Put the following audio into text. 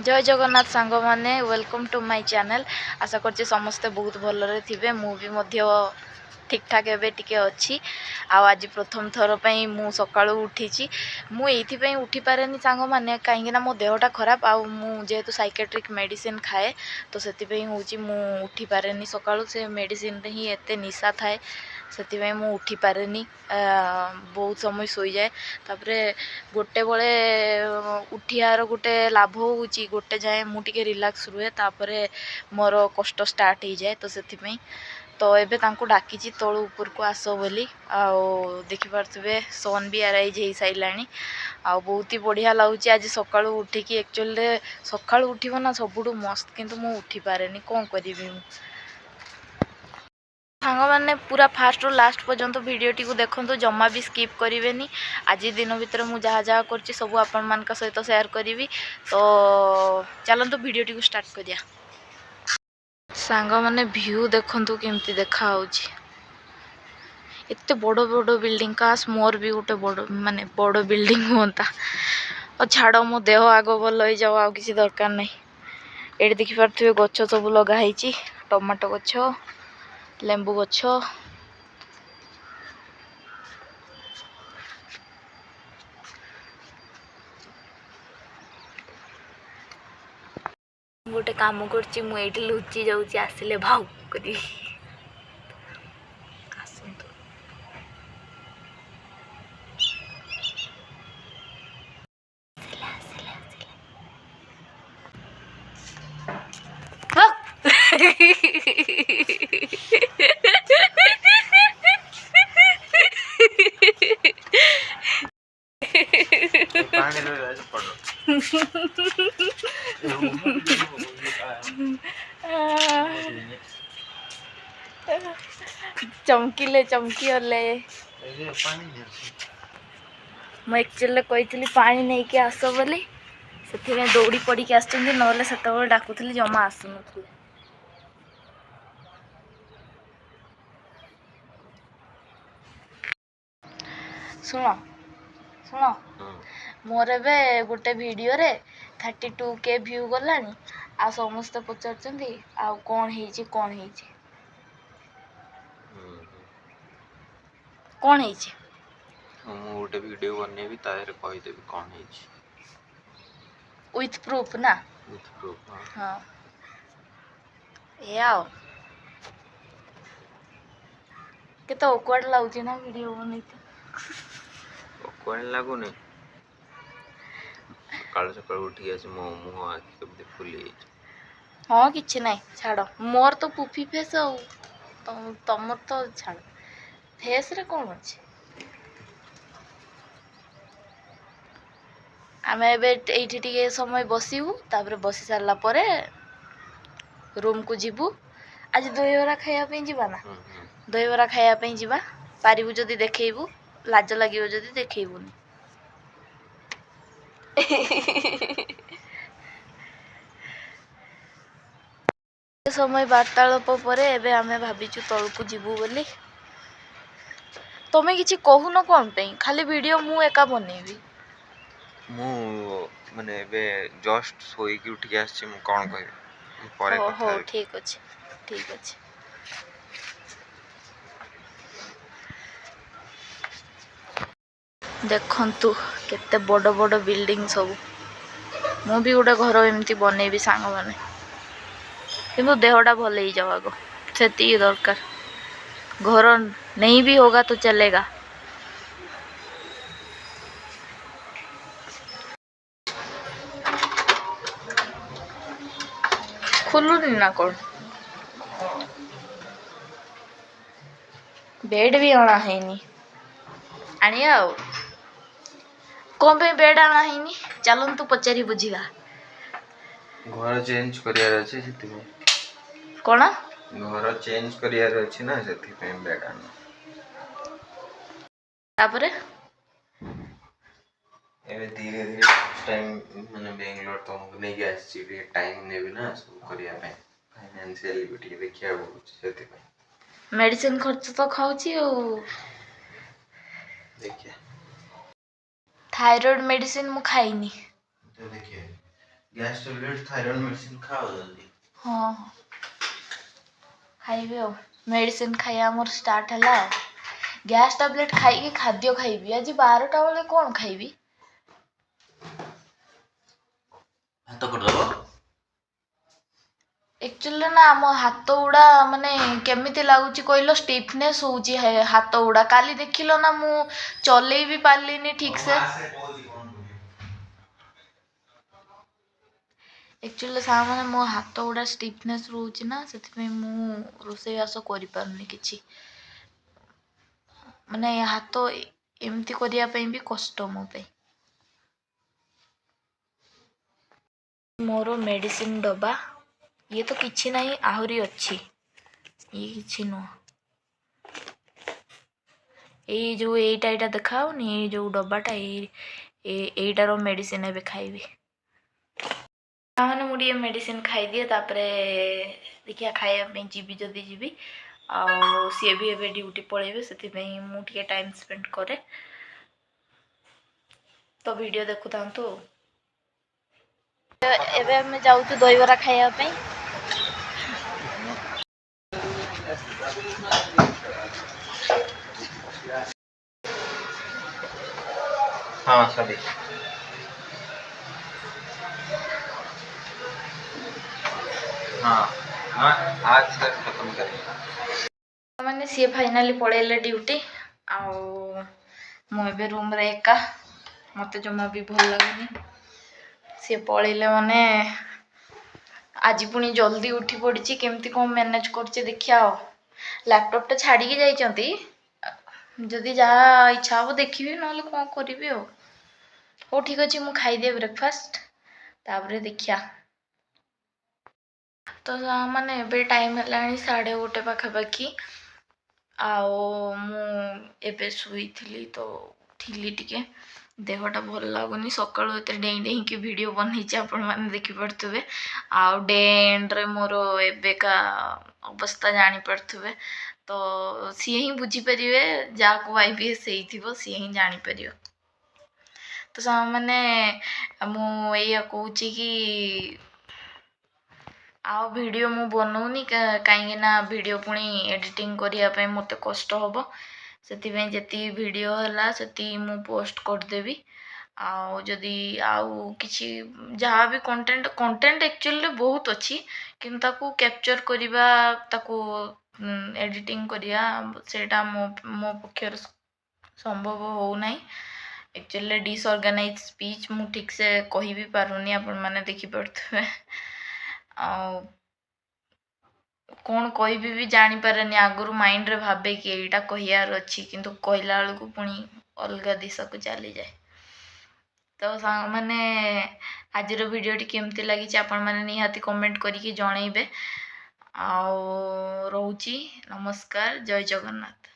ଜୟ ଜଗନ୍ନାଥ ସାଙ୍ଗମାନେ, welcome to my channel. ଆଶା କରୁଛି ସମସ୍ତେ ବହୁତ ଭଲରେ ଥିବେ। ମୁଁ ବି ମଧ୍ୟ ଠିକ୍ଠାକ୍ ଏବେ ଟିକେ ଅଛି। ଆଉ ଆଜି ପ୍ରଥମ ଥର ପାଇଁ ମୁଁ ସକାଳୁ ଉଠିଛି। ମୁଁ ଏଇଥିପାଇଁ ଉଠିପାରେନି ସାଙ୍ଗମାନେ, କାହିଁକିନା ମୋ ଦେହଟା ଖରାପ। ଆଉ ମୁଁ ଯେହେତୁ ସାଇକେଟ୍ରିକ୍ ମେଡ଼ିସିନ୍ ଖାଏ, ତ ସେଥିପାଇଁ ହେଉଛି ମୁଁ ଉଠିପାରେନି ସକାଳୁ। ସେ ମେଡ଼ିସିନ୍ରେ ହିଁ ଏତେ ନିଶା ଥାଏ, ସେଥିପାଇଁ ମୁଁ ଉଠିପାରେନି, ବହୁତ ସମୟ ଶୋଇଯାଏ। ତାପରେ ଗୋଟେ ବେଳେ ଉଠିବାର ଗୋଟେ ଲାଭ ହେଉଛି, ଗୋଟେ ଯାଏଁ ମୁଁ ଟିକେ ରିଲାକ୍ସ ରୁହେ, ତାପରେ ମୋର କଷ୍ଟ ଷ୍ଟାର୍ଟ ହେଇଯାଏ। ତ ସେଥିପାଇଁ ତ ଏବେ ତାଙ୍କୁ ଡାକିଛି ତଳୁ ଉପରକୁ ଆସ ବୋଲି। ଆଉ ଦେଖିପାରୁଥିବେ ସନ୍ ବି ଆରାଇଜ୍ ହେଇସାରିଲାଣି। ଆଉ ବହୁତ ହି ବଢ଼ିଆ ଲାଗୁଛି ଆଜି ସକାଳୁ ଉଠିକି। ଆକ୍ଚୁଆଲିରେ ସକାଳୁ ଉଠିବ ନା ସବୁଠୁ ମସ୍ତ, କିନ୍ତୁ ମୁଁ ଉଠିପାରେନି, କ'ଣ କରିବି ମୁଁ। ସାଙ୍ଗମାନେ ପୁରା ଫାଷ୍ଟରୁ ଲାଷ୍ଟ ପର୍ଯ୍ୟନ୍ତ ଭିଡ଼ିଓଟିକୁ ଦେଖନ୍ତୁ, ଜମା ବି ସ୍କିପ୍ କରିବେନି। ଆଜି ଦିନ ଭିତରେ ମୁଁ ଯାହା ଯାହା କରୁଛି ସବୁ ଆପଣମାନଙ୍କ ସହିତ ସେୟାର କରିବି। ତ ଚାଲନ୍ତୁ ଭିଡ଼ିଓଟିକୁ ଷ୍ଟାର୍ଟ କରିବା। ସାଙ୍ଗମାନେ ଭ୍ୟୁ ଦେଖନ୍ତୁ କେମିତି ଦେଖାହେଉଛି, ଏତେ ବଡ଼ ବଡ଼ ବିଲ୍ଡିଂ। କାଶ ମୋର ବି ଗୋଟେ ବଡ଼ ମାନେ ବଡ଼ ବିଲ୍ଡିଂ ହୁଅନ୍ତା। ଆଉ ଛାଡ଼, ମୋ ଦେହ ଆଗ ଭଲ ହେଇଯାଉ, ଆଉ କିଛି ଦରକାର ନାହିଁ। ଏଇଠି ଦେଖିପାରୁଥିବେ ଗଛ ସବୁ ଲଗା ହେଇଛି, ଟମାଟୋ ଗଛ, ଲେମ୍ବୁ ଗଛ। ଗୋଟେ କାମ କରୁଛି, ମୁଁ ଏଇଠି ଲୁଚି ଯାଉଛି, ଆସିଲେ ଭାଉ କରିବି। ଆସନ୍ତୁ। ଆସିଲେ ଆସିଲେ ଆସିଲେ। ପାଣି ରହିଲା ସେପଟ। ଚମକିଲେ, ଚମକିଗଲେ। ମୁଁ ଆକ୍ଚୁଆଲି କହିଥିଲି ପାଣି ନେଇକି ଆସ ବୋଲି, ସେଥିପାଇଁ ଦୌଡ଼ି ପଡ଼ିକି ଆସିଛନ୍ତି, ନହେଲେ ସେତେବେଳେ ଡାକୁଥିଲି ଜମା ଆସୁନଥିଲେ। ଶୁଣ ଶୁଣ, ମୋର ଏବେ ଗୋଟେ ଭିଡ଼ିଓରେ 32K view ଗଲାଣି, ଆଉ ସମସ୍ତେ ପଚାରୁଛନ୍ତି ଆଉ କ'ଣ ହେଇଛି, କ'ଣ ହେଇଛି, କ'ଣ ହେଇଛି। ମୁଁ ଗୋଟେ ଭିଡ଼ିଓ ବନେଇବି, ତା ଦେହରେ କହିଦେବି କ'ଣ ହେଇଛି। ୱିଥ୍ ପ୍ରୁଫ୍ ନା? ୱିଥ୍ ପ୍ରୁଫ୍, ହଁ। ହଁ, ଏଇଆ। ଆଉ କେତେ ଅକ୍ୱାର୍ଡ଼ ଲାଗୁଛି ନା ଭିଡ଼ିଓ ବନେଇତେ? ଅକ୍ୱାର୍ଡ଼ ଲାଗୁନି? ସକାଳୁ ସକାଳୁ ଉଠିକି ଆସି ମୋ ମୁହଁ ଆଖି କେମିତି ଫୁଲି ଯାଇଛି। ହଁ, କିଛି ନାହିଁ, ଛାଡ଼। ମୋର ତ ପୁଫି ଫେସ୍, ଆଉ ତମର ତ ଛାଡ଼, ଫେସ୍ରେ କ'ଣ ଅଛି। ଆମେ ଏବେ ଏଇଠି ଟିକେ ସମୟ ବସିବୁ, ତାପରେ ବସି ସାରିଲା ପରେ ରୁମ୍କୁ ଯିବୁ। ଆଜି ଦହିବରା ଖାଇବା ପାଇଁ ଯିବା ନା? ଦହିବରା ଖାଇବା ପାଇଁ ଯିବା। ପାରିବୁ ଯଦି ଦେଖେଇବୁ, ଲାଜ ଲାଗିବ ଯଦି ଦେଖେଇବୁନି। ସମୟ ବାର୍ତ୍ତାଳାପ ପରେ ଏବେ ଆମେ ଭାବିଛୁ ତଳକୁ ଯିବୁ ବୋଲି। ତମେ କିଛି କହୁନ କ'ଣ ପାଇଁ? ଖାଲି ଭିଡ଼ିଓ ମୁଁ ଏକା ବନେଇବି? ମୁଁ ମାନେ ଏବେ ଜଷ୍ଟ ଶୋଇକି ଉଠିକି ଆସିଛି, ମୁଁ କ'ଣ କହିବି? ମୁଁ ପରେ ହଉ କଥା ହଉ ହେବି। ଠିକ୍ ଅଛି, ଠିକ୍ ଅଛି। ଦେଖନ୍ତୁ କେତେ ବଡ଼ ବଡ଼ ବିଲ୍ଡିଂ ସବୁ। ମୁଁ ବି ଗୋଟେ ଘର ଏମିତି ବନେଇବି ସାଙ୍ଗମାନେ, କିନ୍ତୁ ଦେହଟା ଭଲ ହେଇଯାଉ ଆଗ, ସେତିକି ଦରକାର। ଘର नहीं भी होगा तो चलेगा। ଖୋଲୁନି ନା କ'ଣ? ବେଡ୍ ବି ଅଣା ହେଇନି, ଆଣିବା। ଆଉ କ'ଣ ପାଇଁ ବେଡ୍ ଅଣା ହେଇନି, ଚାଲନ୍ତୁ ପଚାରି ବୁଝିବା। ଘର ଚେଞ୍ଜ କରିବାର ଅଛି, ସେଥିପାଇଁ। କ'ଣ? ଘର ଚେଞ୍ଜ କରିବାର ଅଛି ନା, ସେଥିପାଇଁ ବେଡ୍ ଆଣ। ତାପରେ ଏବେ ଧୀରେ ଧୀରେ ଫାର୍ଷ୍ଟ ଟାଇମ୍ ମାନେ ବେଙ୍ଗଲୋର ତମକୁ ନେଇକି ଆସିଛି, ଟିକେ ଟାଇମ୍ ନେବି ନା ସବୁ କରିବା ପାଇଁ, ଫାଇନାନ୍ସିଆଲି ବି ଟିକେ ଦେଖିବାକୁ ପଡୁଛି, ସେଥିପାଇଁ। ମେଡ଼ିସିନ ଖର୍ଚ୍ଚ ତ ଖାଉଛି ଆଉ। ଦେଖିବା। ଥାଇରଏଡ଼ ମେଡ଼ିସିନ ମୁଁ ଖାଇନି। ତ ଦେଖିବା, ଗ୍ୟାସ୍ ଟ୍ୟାବଲେଟ୍, ଥାଇରଏଡ଼ ମେଡ଼ିସିନ ଖାଅ ଜଲ୍ଦି। ହଁ, ଖାଇବି। ଆଉ ମେଡ଼ିସିନ ଖାଇବା ମୋର ଷ୍ଟାର୍ଟ ହେଲା। ଆଉ ଗ୍ୟାସ୍ ଟ୍ୟାବଲେଟ୍ ଖାଇକି ଖାଦ୍ୟ ଖାଇବି। ଆଜି 12ଟା ବେଳେ କ'ଣ ଖାଇବି? ଭାତ କରିଦେବ। ଆକ୍ଚୁଆଲି ନା, ଆମ ହାତ ଗୁଡ଼ା ମାନେ କେମିତି ଲାଗୁଛି କହିଲ? ଷ୍ଟିଫନେସ୍ ହେଉଛି ହାତ ଗୁଡ଼ା। କାଲି ଦେଖିଲ ନା, ମୁଁ ଚଲେଇ ବି ପାରିଲିନି ଠିକ୍ ସେ। ଆସେ, କହୁଛି କ'ଣ କରିବି। ଆକ୍ଚୁଆଲି ସାଙ୍ଗମାନେ, ମୋ ହାତ ଗୁଡ଼ା ଷ୍ଟିଫନେସ୍ ରହୁଛି ନା, ସେଥିପାଇଁ ମୁଁ ରୋଷେଇବାସ କରିପାରୁନି କିଛି। ମାନେ ହାତ ଏମିତି କରିବା ପାଇଁ ବି କଷ୍ଟ ମୋ ପାଇଁ। ମୋର ମେଡ଼ିସିନ ଡବା। ଇଏ ତ କିଛି ନାହିଁ, ଆହୁରି ଅଛି। ଇଏ କିଛି ନୁହଁ। ଏଇ ଯେଉଁ ଏଇଟା ଦେଖାହଉନି, ଏଇ ଯେଉଁ ଡବାଟା, ଏଇଟାର ମେଡ଼ିସିନ ଏବେ ଖାଇବି। ତାମାନେ ମୁଁ ଟିକେ ମେଡ଼ିସିନ ଖାଇଦିଏ, ତାପରେ ଦେଖିବା ଖାଇବା ପାଇଁ ଯିବି ଯଦି ଯିବି। ଆଉ ସିଏ ବି ଏବେ ଡ୍ୟୁଟି ପଳେଇବେ, ସେଥିପାଇଁ ମୁଁ ଟିକେ ଟାଇମ୍ ସ୍ପେଣ୍ଡ କରେ। ତ ଭିଡ଼ିଓ ଦେଖୁଥାନ୍ତୁ। ଏବେ ଆମେ ଯାଉଛୁ ଦହିବରା ଖାଇବା ପାଇଁ। ହଁ, ସରି। ହଁ, आज सर खत्म करेंगे। ମାନେ ସିଏ ଫାଇନାଲି ପଳେଇଲେ ଡ୍ୟୁଟି, ଆଉ ମୁଁ ଏବେ ରୁମ୍ରେ ଏକା। ମୋତେ ଜମା ବି ଭଲ ଲାଗୁନି। ସିଏ ପଳେଇଲେ ମାନେ ଆଜି ପୁଣି ଜଲ୍ଦି ଉଠି ପଡ଼ିଛି। କେମିତି କ'ଣ ମ୍ୟାନେଜ୍ କରୁଛି ଦେଖିବା। ଆଉ ଲ୍ୟାପଟପ୍ଟା ଛାଡ଼ିକି ଯାଇଛନ୍ତି, ଯଦି ଯାହା ଇଚ୍ଛା ହେବ ଦେଖିବି, ନହେଲେ କ'ଣ କରିବି ଆଉ। ହଉ, ଠିକ୍ ଅଛି, ମୁଁ ଖାଇଦିଏ ବ୍ରେକଫାଷ୍ଟ, ତାପରେ ଦେଖିବା। ତ ମାନେ ଏବେ ଟାଇମ୍ ହେଲାଣି 1:30 ପାଖାପାଖି, ଆଉ ମୁଁ ଏବେ ଶୋଇଥିଲି ତ ଉଠିଲି। ଟିକେ ଦେହଟା ଭଲ ଲାଗୁନି। ସକାଳୁ ଏତେ ଡେଇଁ ଡେଇଁକି ଭିଡ଼ିଓ ବନେଇଛି, ଆପଣମାନେ ଦେଖିପାରୁଥିବେ। ଆଉ ଡେ ଏଣ୍ଡରେ ମୋର ଏବେକା ଅବସ୍ଥା ଜାଣିପାରୁଥିବେ। ତ ସିଏ ହିଁ ବୁଝିପାରିବେ, ଯାହାକୁ ଆଇବିଏସ୍ ହେଇଥିବ ସିଏ ହିଁ ଜାଣିପାରିବ। ତ ସାଙ୍ଗମାନେ, ମୁଁ ଏଇଆ କହୁଛି କି ଆଉ ଭିଡ଼ିଓ ମୁଁ ବନଉନି, କାହିଁକି ନା ଭିଡ଼ିଓ ପୁଣି ଏଡ଼ିଟିଂ କରିବା ପାଇଁ ମୋତେ କଷ୍ଟ ହେବ। ସେଥିପାଇଁ ଯେତିକି ଭିଡ଼ିଓ ହେଲା ସେତିକି ମୁଁ ପୋଷ୍ଟ କରିଦେବି। ଆଉ ଯଦି ଆଉ କିଛି ଯାହା ବି କଣ୍ଟେଣ୍ଟ ଆକ୍ଚୁଆଲି ବହୁତ ଅଛି, କିନ୍ତୁ ତାକୁ କ୍ୟାପଚର୍ କରିବା, ତାକୁ ଏଡ଼ିଟିଂ କରିବା, ସେଇଟା ମୋ ପକ୍ଷରେ ସମ୍ଭବ ହେଉନାହିଁ। ଆକ୍ଚୁଆଲି ଡିସଅର୍ଗାନାଇଜ୍ ସ୍ପିଚ୍, ମୁଁ ଠିକ୍ସେ କହି ବି ପାରୁନି, ଆପଣମାନେ ଦେଖିପାରୁଥିବେ। ଆଉ କ'ଣ କହିବି ବି ଜାଣିପାରେନି। ଆଗରୁ ମାଇଣ୍ଡରେ ଭାବେ କି ଏଇଟା କହିବାର ଅଛି, କିନ୍ତୁ କହିଲା ବେଳକୁ ପୁଣି ଅଲଗା ଦିଶାକୁ ଚାଲିଯାଏ। ତ ସାଙ୍ଗମାନେ, ଆଜିର ଭିଡ଼ିଓଟି କେମିତି ଲାଗିଛି, ଆପଣମାନେ ନିହାତି କମେଣ୍ଟ କରିକି ଜଣେଇବେ। ଆଉ ରହୁଛି, ନମସ୍କାର, ଜୟ ଜଗନ୍ନାଥ।